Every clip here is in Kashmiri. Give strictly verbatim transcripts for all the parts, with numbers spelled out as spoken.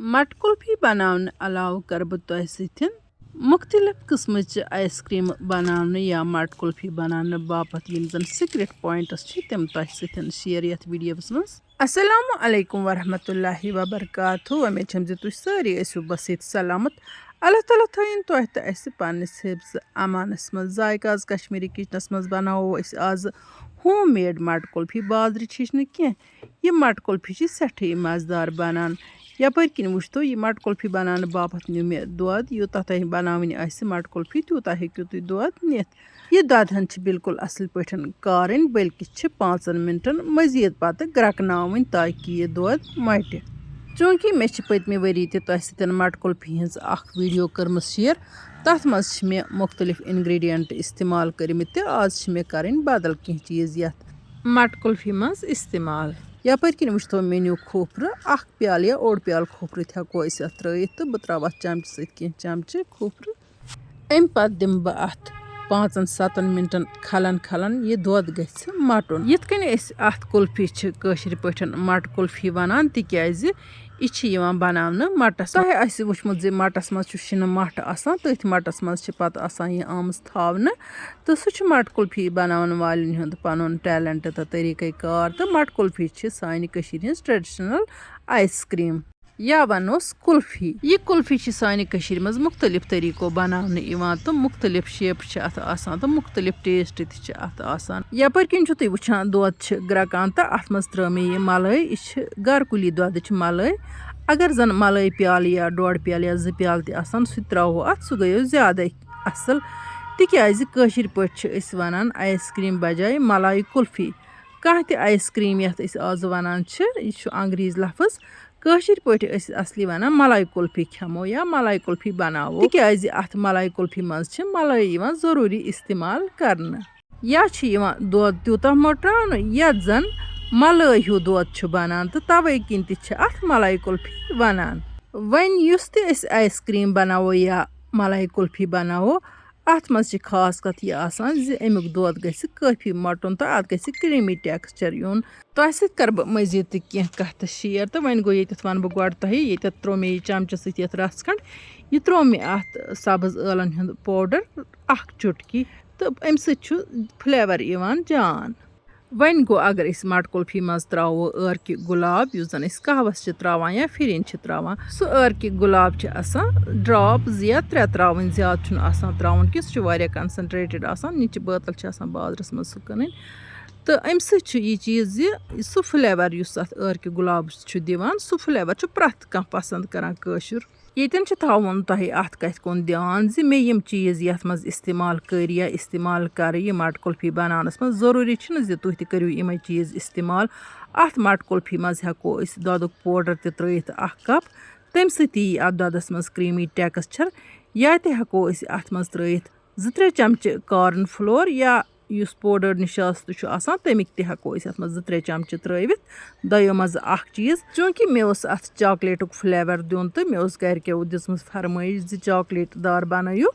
مَٹہٕ کُلفی بناونہٕ علاوٕ کَرٕ بہٕ تۄہہِ سۭتۍ مُختٔلِف قٕسمٕچہِ آیِس کرٛیٖم بناونہٕ یا مَٹہٕ کُلفی بناونہٕ باپتھ یِم زَن سیٖکرِٹ پوینٹس چھِ، تِم تۄہہِ سۭتۍ شیئر یَتھ ویڈیوَس منٛز۔ السلام علیکم ورحمۃ اللہ وبرکاتہ۔ وۄمید چھم زِ تُہۍ سٲری ٲسِو بسیٖت سلامت۔ اللہ تعالیٰ تھٲیِن تۄہہِ تہٕ اَسہِ پننِس حفظ امانس منٛز۔ ذائقہ آز کشمیٖری کچنس منٛز بناوو أسۍ آز ہوم میڈ مَٹہٕ کُلفی۔ بازرٕچ ہِش نہٕ کینٛہہ۔ یہِ مَٹہٕ کُلفی چھِ سٮ۪ٹھٕے مزٕدار بنان۔ یپٲرۍ کِنۍ وٕچھتو، یہِ مَٹہٕ کُلفی بناونہٕ باپتھ نیوٗ مےٚ دۄد۔ یوٗتاہ تۄہہِ بناوٕنۍ آسہِ مَٹہٕ کُلفی، تیوٗتاہ ہیٚکِو تُہۍ دۄد نِتھ۔ یہِ دۄدٕ ہن چھِ بالکل اصل پٲٹھۍ کارٕنۍ، بلکہِ چھِ پانٛژن منٹن مزید پتہٕ گرٛکناوٕنۍ، تاکہِ یہِ دۄد مۄٹہِ۔ چوٗنٛکہِ مےٚ چھِ پٔتمہِ ؤری تہِ تۄہہِ سۭتۍ مَٹہٕ کُلفی ہٕنٛز اکھ ویڈیو کٔرمٕژ شیئر، تتھ منٛز چھِ مےٚ مُختٔلِف انگریڈینٹ استعمال کٔرمٕتۍ، تہٕ آز چھِ مےٚ کرٕنۍ بدل کینٛہہ چیٖز یتھ مَٹہٕ کُلفی منٛز استعمال۔ یپٲرۍ کِنۍ وٕچھتو، مےٚ نیوٗ کھوٗپرٕ اکھ پیالہٕ یا اوٚڑ پیالہٕ کھوٗپرٕ تہِ ہٮ۪کو أسۍ اتھ ترٲیِتھ، تہٕ بہٕ تراوٕ اتھ چمچہٕ سۭتۍ کینٛہہ چمچہٕ کھوٗپرٕ۔ امہِ پتہٕ دِمہٕ بہٕ اتھ پانٛژن ستن منٹن کھلن کھلن۔ یہِ دۄد گژھِ مۄٹُن۔ یِتھ کٔنۍ أسۍ اتھ کُلفی چھِ کٲشِر پٲٹھۍ مَٹہٕ کُلفی ونان، تِکیازِ یہِ چھِ یِوان بناونہٕ مَٹَس۔ تۄہہِ آسہِ وٕچھمُت زِ مَٹَس منٛز چھُ شِنہٕ مَٹھ آسان، تٔتھۍ مَٹَس منٛز چھِ پتہٕ آسان یہِ آمٕژ تھاونہٕ۔ تہٕ سُہ چھُ مَٹہٕ کُلفی بناون والٮ۪ن ہُنٛد پنُن ٹیلنٹ تہٕ طریٖقہٕ کار۔ تہٕ مَٹہٕ کُلفی چھِ سانہِ کٔشیٖرِ ہٕنٛز ٹریڈیشنل آیِس کرٛیٖم یا وَنوس کُلفی۔ یہِ کُلفی چھِ سانہِ کٔشیٖرِ منٛز مُختٔلِف طریٖقو بناونہٕ یِوان تہٕ مُختٔلِف شیپہٕ چھِ اَتھ آسان تہٕ مُختٔلِف ٹیسٹ تہِ چھِ اَتھ آسان۔ یَپٲرۍ کِنۍ چھِو تُہۍ وٕچھان، دۄد چھِ گرٛکان تہٕ اَتھ منٛز ترٲو مےٚ یہِ مَلٲے۔ یہِ چھِ گرٕ کُلی دۄدٕچ مَلٲے۔ اگر زَن مَلٲے پیالہٕ یا ڈۄڈ پیالہٕ یا زٕ پیالہٕ تہِ آسان، سُہ تہِ ترٛاوو اَتھ، سُہ گٔیو زیادَے اَصٕل، تِکیٛازِ کٲشِرۍ پٲٹھۍ چھِ أسۍ وَنان آیِس کرٛیٖم بجایہِ مَلایہِ کُلفی۔ کانٛہہ تہِ آیِس کرٛیٖم یَتھ أسۍ آز وَنان چھِ، یہِ چھُ انگریٖزۍ لفظ۔ کٲشِرۍ پٲٹھۍ ٲسۍ اصلی ونان ملایی کلفی کھٮ۪مو یا ملایی کلفی بناوو، تِکیازِ اتھ ملایی کلفی منٛز چھِ ملٲے یِوان ضروٗری استعمال کرنہٕ۔ یا چھِ یِوان دۄد تیوٗتاہ مۄٹراونہٕ، یتھ زن ملٲے ہیوٗ دۄد چھُ بنان، تہٕ توے کِنۍ تہِ چھِ اتھ ملایی کلفی ونان۔ وۄنۍ یُس تہِ أسۍ آیس کریم بناوو یا ملایی کلفی بناوو، اتھ منٛز چھِ خاص کتھ یہِ آسان زِ امیُک دۄد گژھِ کٲفی مۄٹُن تہٕ اتھ گژھِ creamy texture یُن۔ تۄہہِ سۭتۍ کرٕ بہٕ مزید تہِ کینٛہہ کتھٕ share، تہٕ وۄنۍ گوٚو، ییٚتٮ۪تھ ونہٕ بہٕ گۄڈٕ تۄہہِ، ییٚتٮ۪تھ ترٛوو مےٚ یہِ چمچہٕ سۭتۍ یتھ رس کھنٛڈ، یہِ ترٛوو مےٚ اتھ سبٕز ٲلن ہُنٛد powder اکھ چُٹکی، تہٕ امہِ سۭتۍ چھُ flavour یِوان جان۔ وۄنۍ گوٚو، اگر أسۍ مَٹہٕ کُلفی منٛز ترٛاوو عٲرقہِ گُلاب، یُس زَن أسۍ قہوَس چھِ ترٛاوان یا پھِرِنۍ چھِ ترٛاوان، سُہ عٲرقہِ گُلاب چھِ آسان drop زٕ یا ترٛےٚ ترٛاوٕنۍ، زیادٕ چھُنہٕ آسان ترٛاوُن کینٛہہ، سُہ چھُ واریاہ concentrated آسان، نِچہِ بٲتَل چھِ آسان بازرَس منٛز سُہ کٕنٕنۍ۔ تہٕ اَمہِ سۭتۍ چھُ یہِ چیٖز زِ سُہ flavour یُس اَتھ عٲرقہِ گُلابَس چھُ دِوان، سُہ flavour چھُ پرٛٮ۪تھ کانٛہہ پَسنٛد کَران کٲشُر۔ ییٚتٮ۪ن چھُ تھاوُن تۄہہِ اَتھ کَتھِ کُن دیان زِ مےٚ یِم چیٖز یَتھ منٛز استعمال کٔرۍ یا استعمال کَرٕ یہِ مَٹہٕ کُلفی بَناونَس منٛز، ضروٗری چھُنہٕ زِ تُہۍ تہِ کٔرِو یِمَے چیٖز استعمال۔ اَتھ مَٹہٕ کُلفی منٛز ہٮ۪کو أسۍ دۄدُک powder تہِ ترٛٲیِتھ اَکھ cup، تَمہِ سۭتۍ تہِ یی اَتھ دۄدَس منٛز creamy texture۔ یا تہِ ہٮ۪کو أسۍ اَتھ منٛز ترٛٲیِتھ زٕ ترٛےٚ چمچہٕ corn flour یا یُس powder نِشاستہٕ چھُ آسان، تَمِکۍ تہِ ہٮ۪کو أسۍ اَتھ منٛز زٕ ترٛےٚ چمچہٕ ترٛٲوِتھ، دۄیو منٛزٕ اکھ چیٖز۔ چوٗنٛکہِ مےٚ اوس اَتھ chocolateُک flavour دیُن تہٕ مےٚ اوس گرِکٮ۪و دِژمٕژ فرمٲیش زِ chocolate دار بنٲیِو،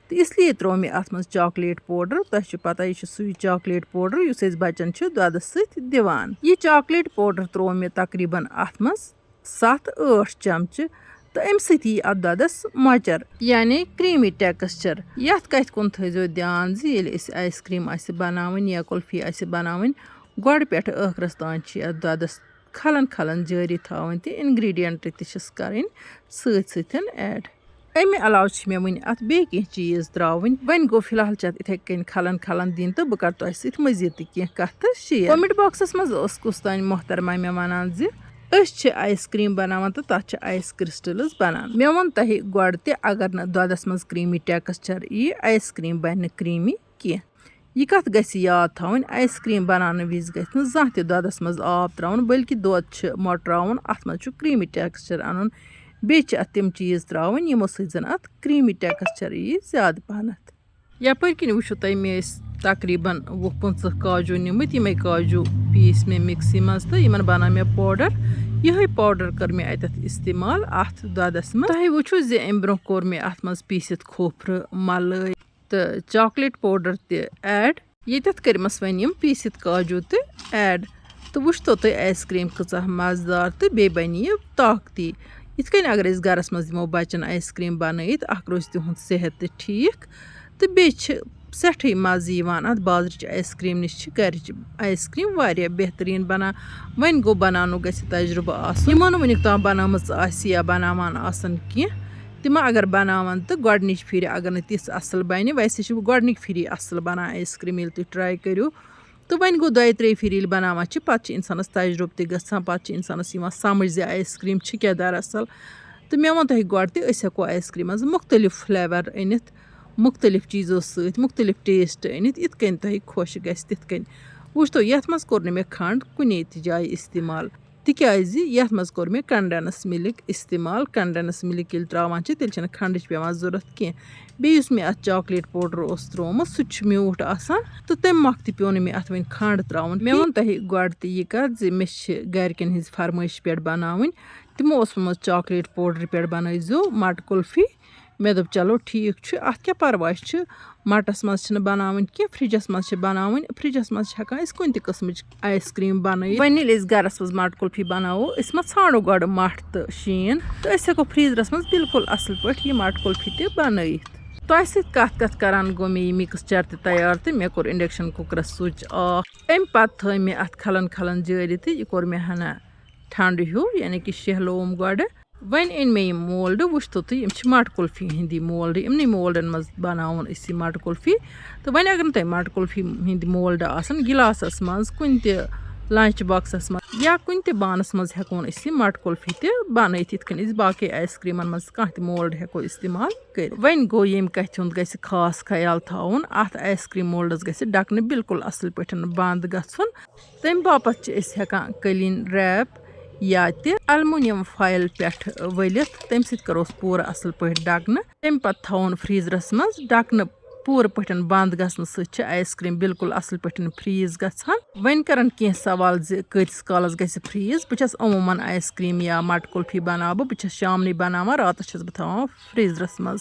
تہٕ اس لیے ترٛوو مےٚ اَتھ منٛز chocolate powder۔ تۄہہِ چھُ پتہ، یہِ چھُ سُے chocolate powder یُس أسۍ بچن چھِ دۄدَس سۭتۍ دِوان۔ یہِ chocolate powder ترٛوو مےٚ تقریٖباً اَتھ منٛز ستھ ٲٹھ چمچہٕ، تہٕ اَمہِ سۭتۍ یی اَتھ دۄدَس مۄچر، یعنی creamy texture۔ یَتھ کَتھِ کُن تھٲیزیو دیان زِ ییٚلہِ أسۍ آیِس کرٛیٖم آسہِ بناوٕنۍ یا کُلفی آسہِ بناوٕنۍ، گۄڈٕ پٮ۪ٹھٕ ٲخرَس تام چھِ یَتھ دۄدَس کھلَن کھلَن جٲری تھاوٕنۍ تہٕ ingredient تہِ چھِس کَرٕنۍ سۭتۍ سۭتۍ add۔ اَمہِ علاوٕ چھِ مےٚ وٕنہِ اَتھ بیٚیہِ کینٛہہ چیٖز ترٛاوٕنۍ۔ وۄنۍ گوٚو، فی الحال چھِ اَتھ یِتھَے کٔنۍ کھلَن کھلَن دِنۍ تہٕ بہٕ کَرٕ تۄہہِ سۭتۍ مٔزیٖد تہِ کینٛہہ کَتھٕ share۔ Comment boxس منٛز ٲس کُس تام محترمہ مےٚ وَنان زِ أسۍ چھِ آیِس کرٛیٖم بَناوان تہٕ تَتھ چھِ ice crystals بَنان۔ مےٚ ووٚن تۄہہِ گۄڈٕ تہِ، اگر نہٕ دۄدَس منٛز creamy texture یی، آیِس کرٛیٖم بَنہِ نہٕ creamy کینٛہہ۔ یہِ کَتھ گژھِ یاد تھاوٕنۍ، آیِس کرٛیٖم بَناونہٕ وِزِ گژھِ نہٕ زانٛہہ تہِ دۄدَس منٛز آب ترٛاوُن، بلکہِ دۄد چھُ مۄٹراوُن، اَتھ منٛز چھُ creamy texture اَنُن، بیٚیہِ چھِ اَتھ تِم چیٖز ترٛاوٕنۍ، یِمو سۭتۍ زَن اَتھ creamy texture یی زیادٕ پَہنَتھ۔ یَپٲرۍ کِنۍ وٕچھِو تۄہہِ، مےٚ ٲسۍ تقریٖباً وُہ پٕنٛژٕہ کاجوٗ نِمٕتۍ، یِمَے کاجوٗ پیٖس مےٚ مِکسی منٛز تہٕ یِمَن بَنٲو مےٚ powder۔ یِہوٚے powder کٔر مےٚ اَتٮ۪تھ استعمال اَتھ دۄدَس منٛز۔ تۄہہِ وٕچھِو زِ اَمہِ برٛونٛہہ کوٚر مےٚ اَتھ منٛز پیٖسِتھ کھوٗپرٕ، مَلٲے، تہٕ chocolate powder تہِ add۔ ییٚتٮ۪تھ کٔرمَس وۄنۍ یِم پیٖسِتھ کاجوٗ تہِ add۔ تہٕ وٕچھتو تُہۍ آیِس کرٛیٖم کۭژاہ مَزٕدار تہٕ بیٚیہِ بَنہِ یہِ طاقتی۔ یِتھ کٔنۍ اگر أسۍ گَرَس منٛز دِمو بَچَن آیِس کرٛیٖم بَنٲیِتھ، اَکھ روزِ تِہُنٛد صحت تہِ ٹھیٖک، تہٕ بیٚیہِ چھِ سٮ۪ٹھٕے مَزٕ یِوان اَتھ بازرٕچ آیِس کرٛیٖم نِش چھِ گَرِچ آیِس کرٛیٖم واریاہ بہتریٖن بَنان۔ وۄنۍ گوٚو، بَناونُک گژھِ تَجرُبہٕ آسُن۔ یِمو نہٕ وٕنیُک تام بَنٲومٕژ آسہِ یا بَناوان آسَن کینٛہہ، تِم اگر بَناوَن تہٕ گۄڈٕنِچ پھِرِ اگر نہٕ تِژھ اَصٕل بَنہِ، ویسے چھِ گۄڈٕنِچ پھِرِ اَصٕل بَنان آیِس کرٛیٖم، ییٚلہِ تُہۍ ٹرٛاے کٔرِو۔ تہٕ وۄنۍ گوٚو، دۄیہِ ترٛیٚیہِ پھِرِ ییٚلہِ بَناوان چھِ، پَتہٕ چھِ اِنسانَس تَجرُبہٕ تہِ گژھان، پَتہٕ چھِ اِنسانَس یِوان سَمٕجھ زِ آیِس کرٛیٖم چھِ کیٛاہ دَراصٕل۔ تہٕ مےٚ ووٚن تۄہہِ گۄڈٕ تہِ، أسۍ ہٮ۪کو آیِس کرٛیٖم منٛز مُختٔلِف فٕلیوَر أنِتھ، مُختٔلِف چیٖزو سۭتۍ، مُختٔلِف ٹیسٹ أنِتھ، یِتھ کٔنۍ تۄہہِ خۄش گژھِ تِتھ کٔنۍ۔ وٕچھتو، یَتھ منٛز کوٚر نہٕ مےٚ کھنٛڈ کُنے تہِ جایہِ استعمال، تِکیٛازِ یَتھ منٛز کوٚر مےٚ condense milk استعمال۔ Condense milk ییٚلہِ ترٛاوان چھِ، تیٚلہِ چھَنہٕ کھنٛڈٕچ پٮ۪وان ضوٚرَتھ کینٛہہ۔ بیٚیہِ یُس مےٚ اَتھ chocolate powder اوس ترٛوومُت، سُہ تہِ چھُ میوٗٹھ آسان، تہٕ تَمہِ مۄکھٕ تہِ پیوٚو نہٕ مےٚ اَتھ وۄنۍ کھنٛڈ ترٛاوُن۔ مےٚ ووٚن تۄہہِ گۄڈٕ تہِ یہِ کَتھ زِ مےٚ چھِ گَرِکٮ۪ن ہِنٛز فرمٲیِش پٮ۪ٹھ بَناوٕنۍ۔ تِمو اوس ووٚنمُت، chocolate powder پٮ۪ٹھ بَنٲیزیو مَٹہٕ کُلفی۔ مےٚ دوٚپ، چلو ٹھیٖک چھُ، اَتھ کیٛاہ پَرواے چھُ، مَٹَس منٛز چھِنہٕ بَناوٕنۍ کینٛہہ، فرٛجَس منٛز چھِ بَناوٕنۍ۔ فرٛجَس منٛز چھِ ہٮ۪کان أسۍ کُنہِ تہِ قٕسمٕچ آیِس کرٛیٖم بَنٲیِتھ۔ وۄنۍ ییٚلہِ أسۍ گَرَس منٛز مَٹہٕ کُلفی بَناوو، أسۍ ما ژھانٛڈو گۄڈٕ مَٹھ تہٕ شیٖن، تہٕ أسۍ ہٮ۪کو freezerَس منٛز بالکل اَصٕل پٲٹھۍ یہِ مَٹہٕ کُلفی تہِ بَنٲیِتھ۔ تۄہہِ سۭتۍ کَتھ کَتھ کَران گوٚو مےٚ یہِ mixture تہِ تیار، تہٕ مےٚ کوٚر induction cookerَس switch off۔ اَمہِ پَتہٕ تھٲو مےٚ اَتھ کھَلَن کھَلَن جٲرِتھ، تہٕ یہِ کوٚر مےٚ ہَنا ٹھنٛڈٕ ہیوٗ، یعنی کہِ شیہلووُم گۄڈٕ۔ وۄنۍ أنۍ مےٚ یِم mould، وٕچھتو تُہۍ، یِم چھِ مَٹہٕ کُلفی ہِنٛدی mould۔ یِمنٕے mouldَن منٛز بَناوُن أسۍ یہِ مَٹہٕ کُلفی۔ تہٕ وۄنۍ اگر نہٕ تۄہہِ مَٹہٕ کُلفی ہِنٛدۍ mould آسَن، گِلاسَس منٛز، کُنہِ تہِ lunch boxَس منٛز یا کُنہِ تہِ بانَس منٛز ہٮ۪کون أسۍ یہِ مَٹہٕ کُلفی تہِ بَنٲیِتھ، یِتھ کٔنۍ أسۍ باقٕے آیِس کرٛیٖمَن منٛز کانٛہہ تہِ mould ہٮ۪کو استعمال کٔرِتھ۔ وۄنۍ گوٚو، ییٚمہِ کَتھِ ہُنٛد گژھِ خاص خیال تھاوُن، اَتھ آیِس کرٛیٖم mouldَس گژھِ ڈَکھنہٕ بالکل اَصٕل پٲٹھۍ بنٛد گژھُن۔ تَمہِ باپَتھ چھِ أسۍ ہٮ۪کان قٲلیٖن wrap یا تہِ aluminium foil پٮ۪ٹھ ؤلِتھ، تَمہِ سۭتۍ کَروس پوٗرٕ اَصٕل پٲٹھۍ ڈَکھنہٕ۔ تَمہِ پَتہٕ تھاوُن freezerَس منٛز ڈَکھنہٕ۔ پوٗرٕ پٲٹھۍ بنٛد گژھنہٕ سۭتۍ چھِ آیِس کرٛیٖم بالکل اَصٕل پٲٹھۍ freeze گژھان۔ وۄنۍ کَرَن کینٛہہ سوال زِ کۭتِس کالَس گژھِ freeze۔ بہٕ چھَس عموٗماً آیِس کرٛیٖم یا مَٹہٕ کُلفی بَناوٕ بہٕ، بہٕ چھَس شامنٕے بَناوان، راتَس چھَس بہٕ تھاوان freezerَس منٛز۔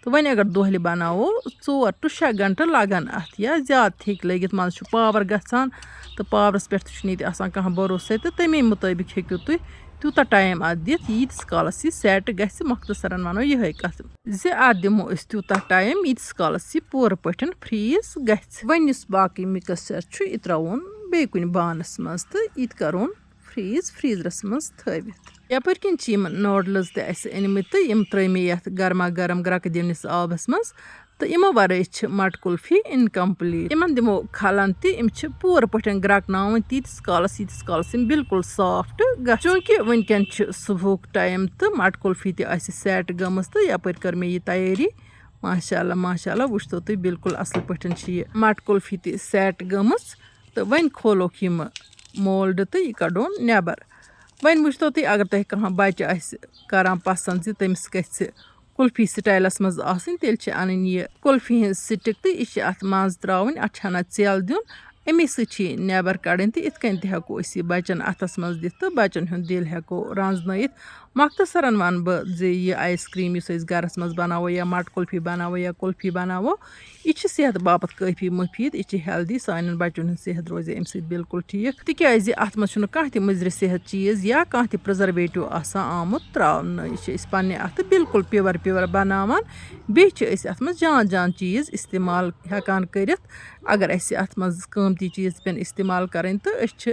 تہٕ وۄنۍ اگر دۄہلہِ بَناوو، ژور to شےٚ گھنٹہٕ لَگَن اَتھ، یا زیادٕ تہِ ہیٚکہِ لٔگِتھ، منٛزٕ چھُ power گژھان تہٕ powerَس پٮ۪ٹھ تہِ چھُنہٕ ییٚتہِ آسان کانٛہہ بھروسَے، تہٕ تَمے مُطٲبِق ہیٚکِو تُہۍ تیوٗتاہ time اَتھ دِتھ، ییٖتِس کالَس یہِ set گژھِ۔ مۄختصراً وَنو یِہوٚے کَتھ زِ اَتھ دِمو أسۍ تیوٗتاہ time، ییٖتِس کالَس یہِ پوٗرٕ پٲٹھۍ freeze گژھِ۔ وۄنۍ یُس باقٕے mixture چھُ، یہِ ترٛاوون بیٚیہِ کُنہِ بانَس منٛز تہٕ یہِ تہِ کَرون freeze، freezerَس منٛز تھٲوِتھ۔ یَپٲرۍ کِنۍ چھِ یِم noodles تہِ اَسہِ أنۍمٕتۍ تہٕ یِم ترٛٲے مےٚ یَتھ گرما گرم گرٛکہٕ دِونِس آبَس منٛز۔ تہٕ یِمو وَرٲے چھِ مَٹہٕ کُلفی incomplete۔ یِمَن دِمو کھَلَن تہِ، یِم چھِ پوٗرٕ پٲٹھۍ گرٛٮ۪کناوٕنۍ تیٖتِس کالَس، ییٖتِس کالَس یِم بالکل soft گژھِ۔ چوٗنٛکہِ وٕنکٮ۪ن چھُ صُبحُک time تہٕ مَٹہٕ کُلفی تہِ آسہِ set گٔمٕژ، تہٕ یَپٲرۍ کٔر مےٚ یہِ تیٲری۔ ماشاء اللہ، ماشاء اللہ، وٕچھتو تُہۍ، بالکل اَصٕل پٲٹھۍ چھِ یہِ مَٹہٕ کُلفی تہِ set گٔمٕژ۔ تہٕ وۄنۍ کھولوکھ یِم mould تہٕ یہِ کَڑون نٮ۪بَر۔ وۄنۍ وٕچھتو تُہۍ، اگر تۄہہِ کانٛہہ بَچہٕ آسہِ کَران پَسنٛد زِ تٔمِس گژھِ کُلفی styleَس منٛز آسٕنۍ، تیٚلہِ چھِ اَنٕنۍ یہِ کُلفی ہِنٛز stick تہٕ یہِ چھِ اَتھ منٛز ترٛاوٕنۍ، اَتھ چھِ ہَنا ژٮ۪ل دیُن، اَمی سۭتۍ چھِ یہِ نٮ۪بَر کَڑٕنۍ۔ تہٕ یِتھ کٔنۍ تہِ ہٮ۪کو أسۍ یہِ بَچَن اَتھَس منٛز دِتھ تہٕ بَچَن ہُنٛد دِل ہٮ۪کو رَنٛزنٲیِتھ۔ مۄختصراً وَنہٕ بہٕ زِ یہِ آیِس کرٛیٖم یُس أسۍ گَرَس منٛز بَناوو یا مَٹہٕ کُلفی بَناوو یا کُلفی بَناوو، یہِ چھِ صحتہٕ باپَتھ کٲفی مُفیٖد، یہِ چھِ healthy، سانٮ۪ن بَچَن ہُنٛد صحت روزِ اَمہِ سۭتۍ بالکل ٹھیٖک، تِکیٛازِ اَتھ منٛز چھُنہٕ کانٛہہ تہِ مُضرِ صحت چیٖز یا کانٛہہ تہِ preservative آسان آمُت ترٛاونہٕ۔ یہِ چھِ أسۍ پنٛنہِ اَتھٕ بالکل pure pure بَناوان۔ بیٚیہِ چھِ أسۍ اَتھ منٛز جان جان چیٖز استعمال ہٮ۪کان کٔرِتھ۔ اگر اَسہِ اَتھ منٛز قۭمتی چیٖز تہِ پٮ۪ن استعمال کَرٕنۍ، تہٕ أسۍ چھِ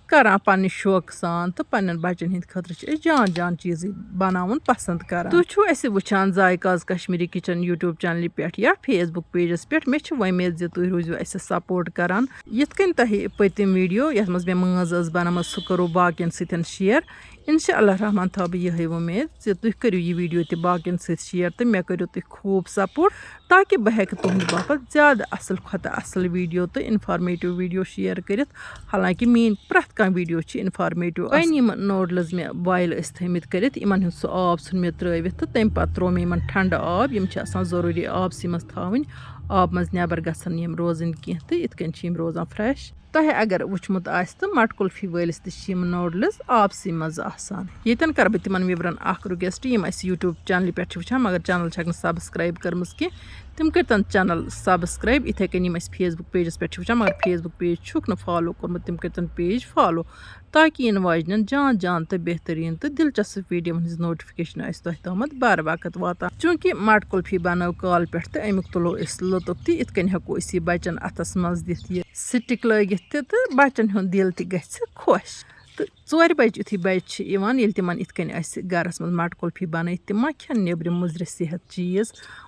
کَران پنٛنہِ شوقہٕ سان، تہٕ پنٛنٮ۪ن بَچَن ہِنٛدِ خٲطرٕ چھِ أسۍ جان جان چیٖزٕے بَناوُن پَسنٛد کَران۔ تُہۍ چھِو اَسہِ وٕچھان ذایقاز کشمیٖری kitchen YouTube channelہِ پٮ۪ٹھ یا Facebook pageَس پٮ۪ٹھ۔ مےٚ چھِ وۄمید زِ تُہۍ روٗزِو اَسہِ support کَران۔ یِتھ کٔنۍ تۄہہِ پٔتِم video، یَتھ منٛز مےٚ مٲنٛز ٲس بَنٲومٕژ، سُہ کٔرٕو باقیَن سۭتۍ share۔ اِنشاء اللہ الرحمن تھاوٕ بہٕ یِہوٚے وۄمید زِ تُہۍ کٔرِو یہِ video تہِ باقیَن سۭتۍ share تہٕ مےٚ کٔرِو تُہۍ خوٗب support، تاکہِ بہٕ ہٮ۪کہٕ تُہٕنٛدِ باپَتھ زیادٕ اَصٕل کھۄتہٕ اَصٕل video تہٕ informative video share کٔرِتھ۔ حالانکہِ میٛٲنۍ پرٛٮ۪تھ کانٛہہ video چھِ informative آسان۔ وۄنۍ یِم noodles مےٚ boil ٲسۍ تھٲومٕتۍ کٔرِتھ، یِمَن ہُنٛد سُہ آب ژھُن مےٚ ترٛٲوِتھ تہٕ تَمہِ پَتہٕ ترٛوو مےٚ یِمَن ٹھنٛڈٕ آب۔ یِم چھِ آسان ضروٗری آبسٕے منٛز تھاوٕنۍ، آبہٕ منٛز نٮ۪بَر گژھن یِم روزٕنۍ کینٛہہ، تہٕ یِتھ کٔنۍ چھِ یِم روزان fresh۔ تۄہہِ اگر وٕچھمُت آسہِ تہٕ مَٹہٕ کُلفی وٲلِس تہِ چھِ یِم noodles آبسٕے منٛز آسان۔ ییٚتٮ۪ن کَرٕ بہٕ تِمَن viewerَن اَکھ request، یِم اَسہِ YouTube channelہِ پٮ۪ٹھ چھِ وٕچھان مگر channel چھَکھ نہٕ subscribe کٔرمٕژ کینٛہہ، تِم کٔرۍتن channel subscribe، یِتھَے کٔنۍ یِم اَسہِ Facebook pageس پٮ۪ٹھ چھِ وٕچھان، مگر Facebook page چھُکھ نہٕ follow کوٚرمُت، تِم کٔرۍتن page follow، تاکہِ یِنہٕ واجنٮ۪ن جان جان تہٕ بہتریٖن تہٕ دِلچسپ videoن ہٕنٛز notification آسہِ تۄہہِ تامَتھ بر وقت واتان۔ چوٗنٛکہِ مَٹہٕ قُلفی بَنٲو کالہٕ پٮ۪ٹھ تہٕ اَمیُک تُلو أسۍ لُطف تہِ، یِتھ کٔنۍ ہٮ۪کو أسۍ یہِ بَچَن اَتھَس منٛز دِتھ یہِ stick لٲگِتھ تہِ، تہٕ بَچَن ہُنٛد دِل تہِ گژھِ خۄش۔ تہٕ ژورِ بَجہِ یُتھُے بَچہِ چھِ یِوان، ییٚلہِ تِمَن یِتھ کٔنۍ اَسہِ گَرَس منٛز مَٹہٕ قُلفی بَنٲیِتھ، تِم ما کھٮ۪ن نیٚبرِم مُضرِ صحت چیٖز؟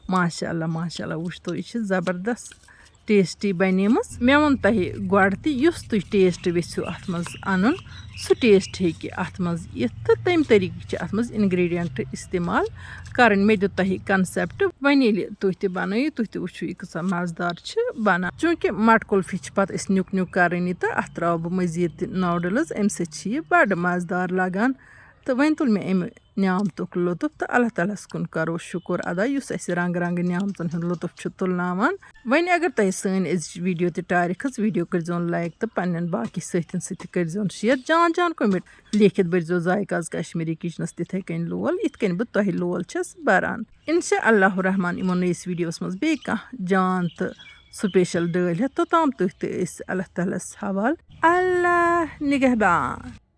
ماشاء اللہ، ماشاء اللہ، وٕچھ تو، یہِ چھِ زبردست tasty بَنیمٕژ۔ مےٚ ووٚن تۄہہِ گۄڈٕ تہِ، یُس تُہۍ taste یژھِو اَتھ منٛز اَنُن، سُہ taste ہیٚکہِ اَتھ منٛز یِتھ، تہٕ تَمہِ طریٖقہٕ چھِ اَتھ منٛز ingredient استعمال کَرٕنۍ۔ مےٚ دیُت تۄہہِ concept، وۄنۍ ییٚلہِ تُہۍ تہِ بَنٲیِو، تُہۍ تہِ وٕچھِو، یہِ کۭژاہ مَزٕدار چھِ بَنان۔ چوٗنٛکہِ مَٹہٕ قُلفی چھِ پَتہٕ أسۍ نیُک نیُک کَرٕنی تہٕ اَتھ ترٛاوٕ بہٕ مٔزیٖد تہِ noodles، اَمہِ سۭتۍ چھِ یہِ بَڑٕ مَزٕدار لَگان۔ تہٕ وۄنۍ تُل مےٚ اَمہِ نعمتُک لُطف تہٕ اللہ تعالیٰ ہَس کُن کَرو شُکُر ادا، یُس اَسہِ رنٛگہٕ رنٛگہٕ نعمتَن ہُنٛد لُطف چھُ تُلناوان۔ وۄنۍ اگر تۄہہِ سٲنۍ أزِچ video تہِ ٹارِ کھٔژ، video کٔرۍزیون like تہٕ پنٛنٮ۪ن باقی سٲتھٮ۪ن سۭتۍ تہِ کٔرۍزیون share۔ جان جان comment لیکھِتھ بٔرۍزیو ذایقہٕ آز کشمیٖری kitchenس تِتھَے کٔنۍ لول، یِتھ کٔنۍ بہٕ تۄہہِ لول چھَس بَران۔ انشاء اللہ الرحمن یِمو نٔیِس videoس منٛز بیٚیہِ کانٛہہ جان تہٕ special ڈٲلۍ ہٮ۪تھ، توٚتام تُہۍ تہٕ أسۍ اللہ تعالیٰ ہَس حوال۔ اللہ نگہبان۔